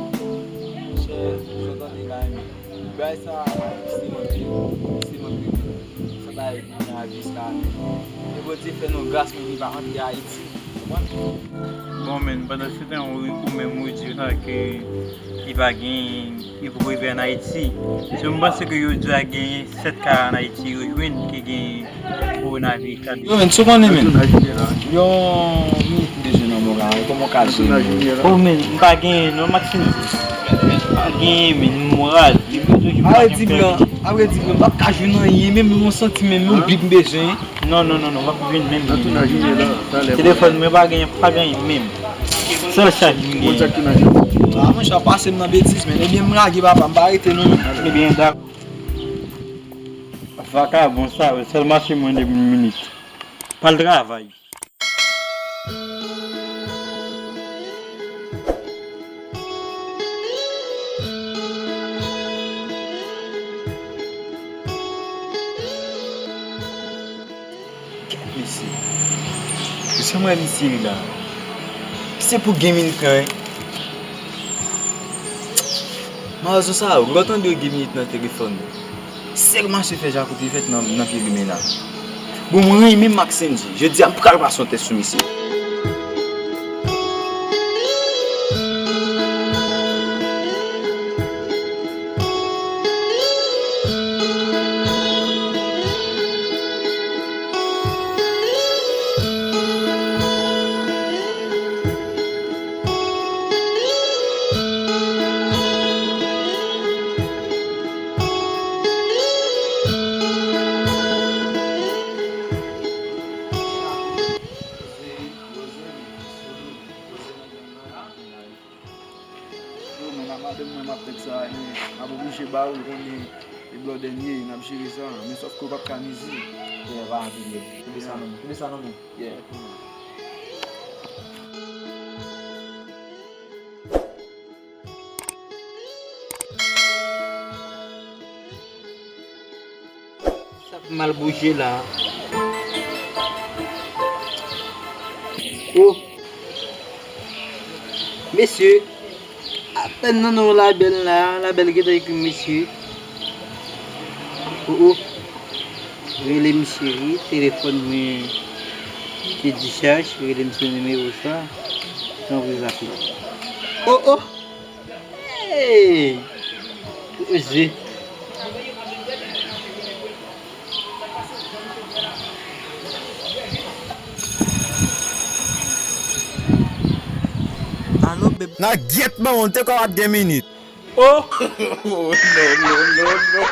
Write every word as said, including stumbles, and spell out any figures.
Monchè, jan w tande la, men bagay sa a difisil anpil, difisil anpil, men sa pa vin avè sa, men e Bondye fè nou gras, men li pa rantre Ayiti, w konprann? Bon, men pandan se tan, ou, ou menm, ou di sa ke li pa gen, li poko rive ann Ayiti. So, m panse ke yo dwe gen sèt ka ann Ayiti yo jwenn ke gen kowonaviris la. Yo, men, sou konnen, men. Yon minit m bezwen nan men w la, kòman w ka jwenn? Oh, men, m pa gen non, Maxine. M pa gen, men, moral. Apre di blan, apre di blan, m p ap ka jwenn anyen, menm yon santim, menm yon bib m bezwen. Non, non, non, non, m ap jwenn menm, menm. Telefòn mwen pa gen, pa gen menm. Sèl chaj m gen. Ah, monchè, pase m nan betiz, men. Ebyen, m lage, papa, m pa rete, non, non. Ebyen, dakò. Vakabon sa, wi, sèl mache mwen de minit. Pa al travay. Kèt mesye. Mesye, mwen misye la. Ki se pou gen minit lan, wi. Mawozo sa, lè w tande yo gen minit nan telefòn. Sèl mache fè jakoupi fèt nan, nan pye limen la. Bon, mwen renmen Maxendy. Jodi a, m pral pase yon tès sou misye. Yo, men a madanm mwen m ap fè sa, men m ap oblije ba ou, ou konnen e blòdè m ye, n ap jere sa, men sòf ke ou p ap ka mize. Yeah, pa anpil, yeah. Kebe sa nan men, kebe sa nan men. Yeah. Sa ap mal bouje la. Oh. Mesye, apèn nan non Labèl la, Labèl gentan ekri m mesye. Oh, oh. Rele m cheri, telefòn mwen te dichaj, rele m sou nimewo sa. Tanpri rapid. Oh, oh. Hey! Poze. Alo, beb. Nan gyèt manman w, te kwè w ap gen minit. Oh! Oh, non, non, non, non.